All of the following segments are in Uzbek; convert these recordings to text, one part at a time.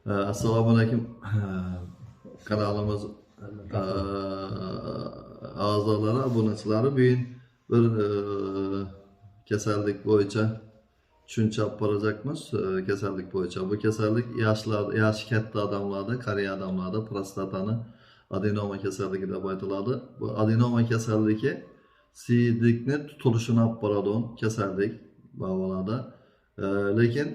Assalomu alaykum, kanalimiz a'zolari, obunachilari. Bugun bir kasallik bo'yicha tushuncha olib borajakmiz. Kasallik bo'yicha. Bu kasallik yoshlar, yoshi katta odamlarda, qariya odamlarda prostatani adenoma kasalligi deb aytiladi. Bu adenoma kasalligi siydikni tutilishini olib boradigan kasallik bo'ladi. Lekin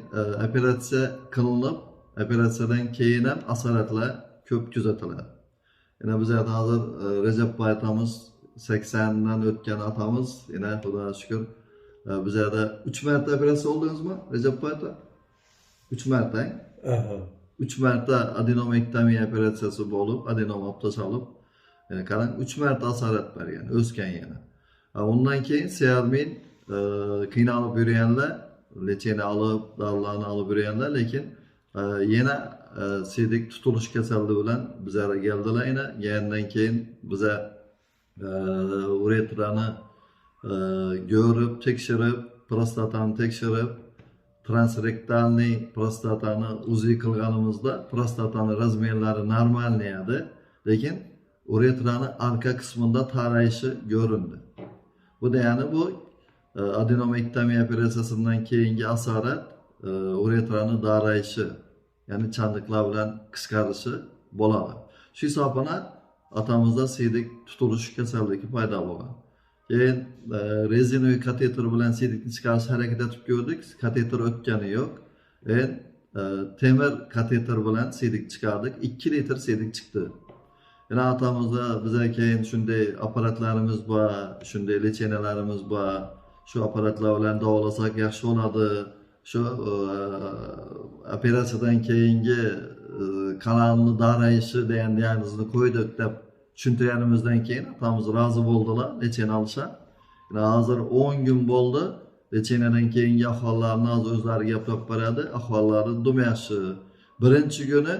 operatsiya qilinib, operatsiyadan keyin ham asoratlar ko'p kuzatiladi. Yana bizlarda hozir Rajabboy otamiz, 80 dan o'tgan otamiz, yana Xudoga shukur, bizlarda 3 marta operatsiya oldingizmi, Rajabboy ota? 3 marta. 3 marta adenomektomiya operatsiyasi bo'lib, adenoma olib tashlab, qarang, 3 marta asorat bergan, o'sgan yana. Undan keyin Siarmin qiynalib yurganlar, lechение olib, dorilarni olib yurganlar, lekin yana siydik tutilish kasalligi bilan bizlarga keldilar yana. Kelgandan keyin biza uretrani ko'rib, tekshirib, prostatani tekshirib, transrektalniy prostatani УЗИ qilganimizda prostatani razmerlari нормальный edi, lekin uretrani arqa qismida tarayishi ko'rindi. Bu degani bu adenomektomiya operatsiyasidan keyingi asorat, uretrani darayishi, ya'ni chandiqlar bilan qisqarishi bo'ladi. Shu hisobini otamizda siydik tutilish kasalligi paydo bo'lgan. Keyin rezinoviy kateter bilan siydikni chiqarish harakat etib ko'rdik, kateter o'tgani yo'q. Keyin temir kateter bilan siydik chiqardik, 2 litr siydik chiqdi. Yana otamizda biza keyin shunday apparatlarimiz bor, shunday лечения larimiz bor. Shu apparatlar bilan davolasak yaxshi bo'ladi. Shu operatsiyadan keyingi kanalni darayishi degan diagnozni qo'ydik deb tushuntirganimizdan keyin otamiz rozi bo'ldilar lechение olishga. Yana hozir 10 kun bo'ldi. Лечения dan keyingi ahvollarini hozir o'zlari gaplab beradi. Ahvollari dum yaxshi. Birinchi kuni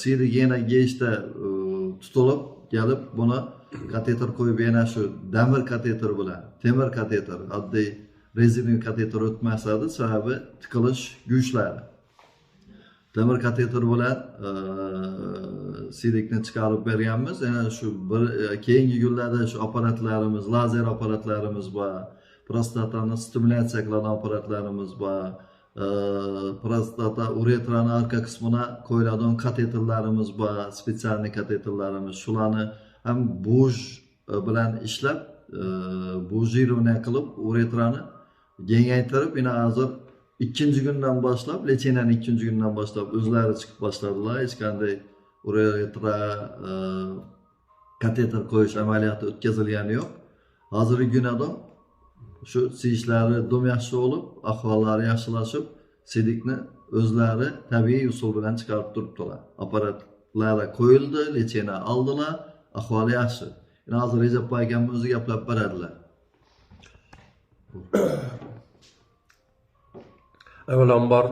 siydik yana kechda tutilib kelib, buni kateter qo'yib, yana shu damir kateter bilan, temir kateter, oddiy rezinoviy kateter o'tmas edi, sababi tiqilish kuchlari. Temir kateter bilan siydikni chiqarib berganmiz. Yana shu bir keyingi kunlarda shu apparatlarimiz, lazer apparatlarimiz bor, prostatani stimulyatsiya qiladigan apparatlarimiz bor, prostata uretrani arqa qismina qo'yiladigan kateterlarimiz bor, специальный kateterlarimiz. Shularni ham буж bilan ishlab, бужирование qilib, uretrani kengaytirib, yana hozir ikkinchi kundan boshlab, лечения ni ikkinchi kundan boshlab o'zlari chiqib boshladilar. Hech qanday uretra kateter qo'yish amaliyoti o'tkazilgani yo'q. Hozirgi kunada shu siyishlari dum yaxshi bo'lib, ahvollari yaxshilashib, siydikni o'zlari tabiiy usul bilan chiqarib turibdilar. Apparatlari qo'yildi, лечение oldilar, ahvoli yaxshi. Endi hozir Rajabboy akam o'zi gaplab beradilar. Avvalambor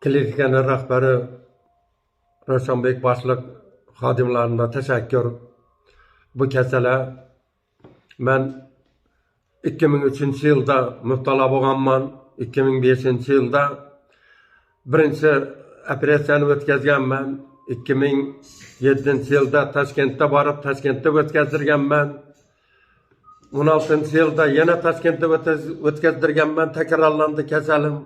klinikani rahbari Ravshanbek boshliq xodimlarimga tashakkur. Bu kasala man 2003 yilda mubtalo bo'lganman. 2005 yilda birinchi operatsiyani o'tkazganman. 2007 yilda Toshkentda borib, Toshkentda o'tkazdirganman. 16 yilda yana Toshkentda o'tkazdirganman, takrorlandi kasalim.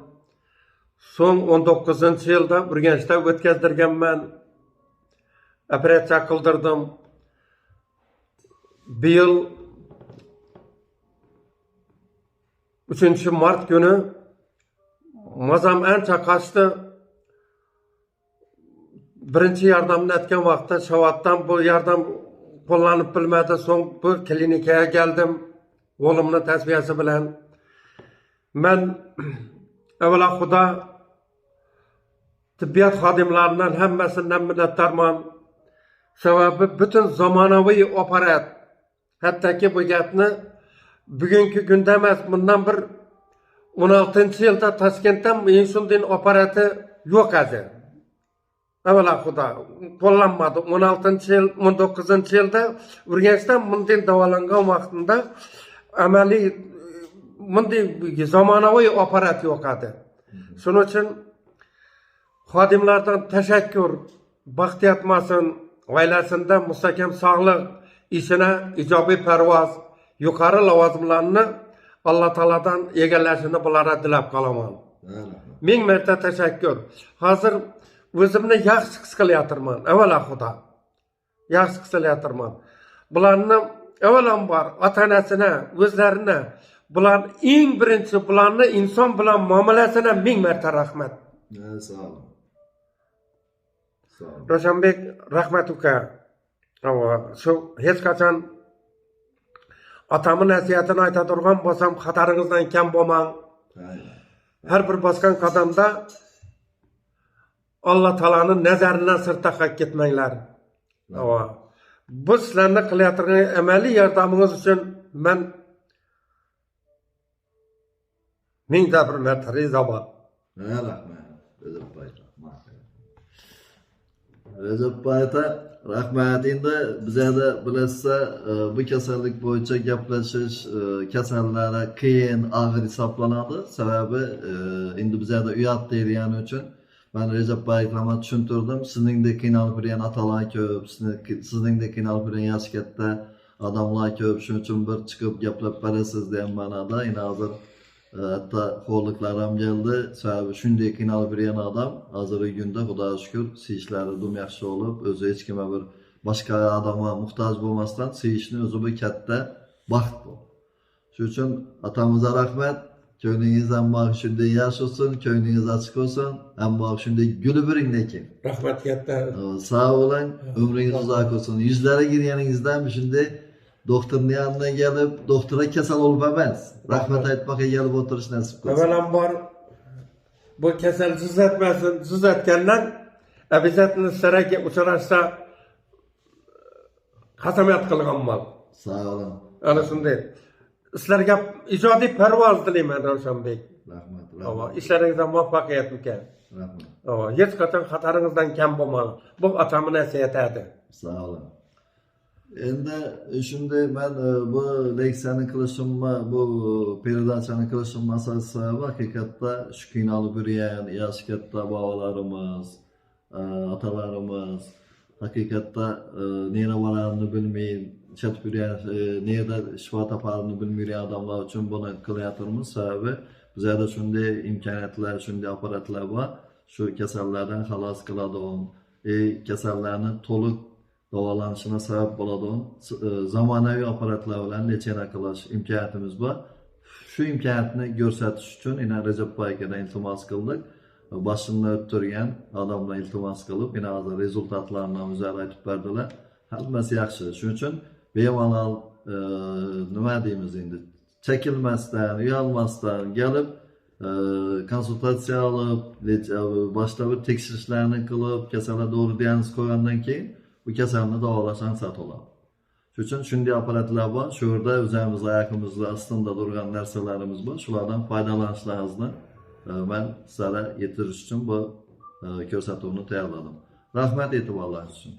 So'ng 19 yilda Urganchda o'tkazdirganman. Operatsiya qildirdim. Bu yil 3 mart kuni mazam ancha qochdi. Birinchi yordamni aytgan vaqtda Shavatdan bu yordam qo'llanib bilmadi. So'ng bu klinikaga keldim o'g'limni tasbiyasi bilan. Man avvalo Xudo, tibbiyot xodimlaridan hammasidan minnatdorman. Sababi butun zamonaviy apparat, hattoki bu gapni bugungi kunda emas, bundan bir 16 yilda Toshkentda shunday apparati yo'q edi. Avvalo Xudo qo'llanmadi. 16 yil, 19 yilda Urganchda bunday davolangan vaqtimda amaliy bunday zamonaviy apparat yo'q edi. Shuning uchun Xodimlardan tashakkur, baxt yetmasin, oilasida mustahkam sog'liq, ishini ijobiy parvoz, yuqori lavozimlarni Alloh taolodan egallashini bularga tilab qolaman. Rahmat. Ming marta tashakkur. Hozir o'zimni yaxshi his qilyapman. Avvalo Xudo. Yaxshi his qilyapman. Bularni avvalambor ota-onasini, o'zlarini, bular eng birinchi bularni inson bilan muomalasini ming marta rahmat. Ha, sog' bo'ling. Sog' bo'ling. Ravshanbek, rahmat uka. Ava, shu hech qachon otamni nasihatini aytadigan bo'lsam, xatoringizdan kam bo'lmang. Har bir bosgan qadamda Alloh taoloning nazaridan sirtda qolib ketmanglar. Ava. Bu sizlarni qilayotgan amaliy yordamingiz uchun men mingta bir marta rizoman. Ha, rahmat. Rajabboy, rahmat. Rajabboy aka, rahmat. Endi bizada bilasiz, bu kasallik bo'yicha gaplashish kasallari qiyin, og'ir hisoblanadi. Sababi endi bizada uyat deyilgani uchun man Rajabboy akama tushuntirdim. Sizningdek qiynalib yurgan otalar ko'p, sizningdek qiynalib yurgan yoshi katta odamlar ko'p. Shuning uchun bir chiqib gaplab berasiz degan ma'noda. Endi hozir hatto xo'rliqlar ham keldi. Sababi shunday qiynalib yurgan odam hozirgi kunda Xudoga shukur siyishlari dum yaxshi bo'lib, o'zi hech kimga bir boshqa odamga muhtoj bo'lmasdan siyishni o'zi bir katta baxt bu. Shuning uchun otamizga rahmat. Ko'nglingiz hamma shunday yaxshi bo'lsin, ko'nglingiz ochiq bo'lsin, hamma shunday gulib yuring lekin. Rahmat katta. Sog' bo'ling, umringiz uzoq bo'lsin. Yuzlari kirganingizdan shunday doktorning yonidan kelib, doktorga kasal bo'lib emas, rahmat aytmoqqa kelib o'tirish nasib qilsin. Avvalambor bu kasal tuzatmasin, tuzatgandan обязательно sizlarga uchrashsa qasamyod qilganman. Sog' bo'ling. Ana shunday. Sizlarga ijodiy parvoz tilayman, Ravshanbek. Rahmat, Ava, rahmat. ishlaringizda muvaffaqiyat uka. Rahmat. Ava, hech qachon xatoringizdan kam bo'lmang. Bu otamni nasihati edi. Sog' bo'ling. Endi shunday man bu leksiyani qilishimni, bu передача ni qilishim asosiy sababi haqiqatda shu qiynalib yurgan yoshi katta bobolarimiz, otalarimiz haqiqatda nera borarini bilmay chetib yurgan, nerda shifo toparini bilmay yurgan odamlar uchun buni qilyapmiz. Sababi bizada shunday imkoniyatlar, shunday apparatlar bor. Shu kasallardan xalos qiladigan, kasallarni to'liq davolanishina sabab bo'ladigan zamonaviy apparatlar bilan лечение qilish imkoniyatimiz bor. Shu imkoniyatni ko'rsatish uchun ina Rajabboy akadan iltimos qildik. Boshini o'ttirgan odamdan iltimos qilib, ina hozir результат larni o'zlari aytib berdilar. Hammasi yaxshi. Shuning uchun bemalol nima deymiz endi, chekilmasdan, uyalmasdan kelib konsultatsiya olib, boshda bir tekshirishlarni qilib, kasalga to'g'ri diagnoz qo'ygandan keyin bu kasalni davolash ansat bo'ladi. Shuning uchun shunday apparatlar bor. Shu yerda o'zimizni ayog'imizni ostida turgan narsalarimiz bor. Shulardan foydalanishlaringizni man sizlarga yettirish uchun bu ko'rsatuvni tayyorladim. Rahmat e'tiborlaringiz uchun.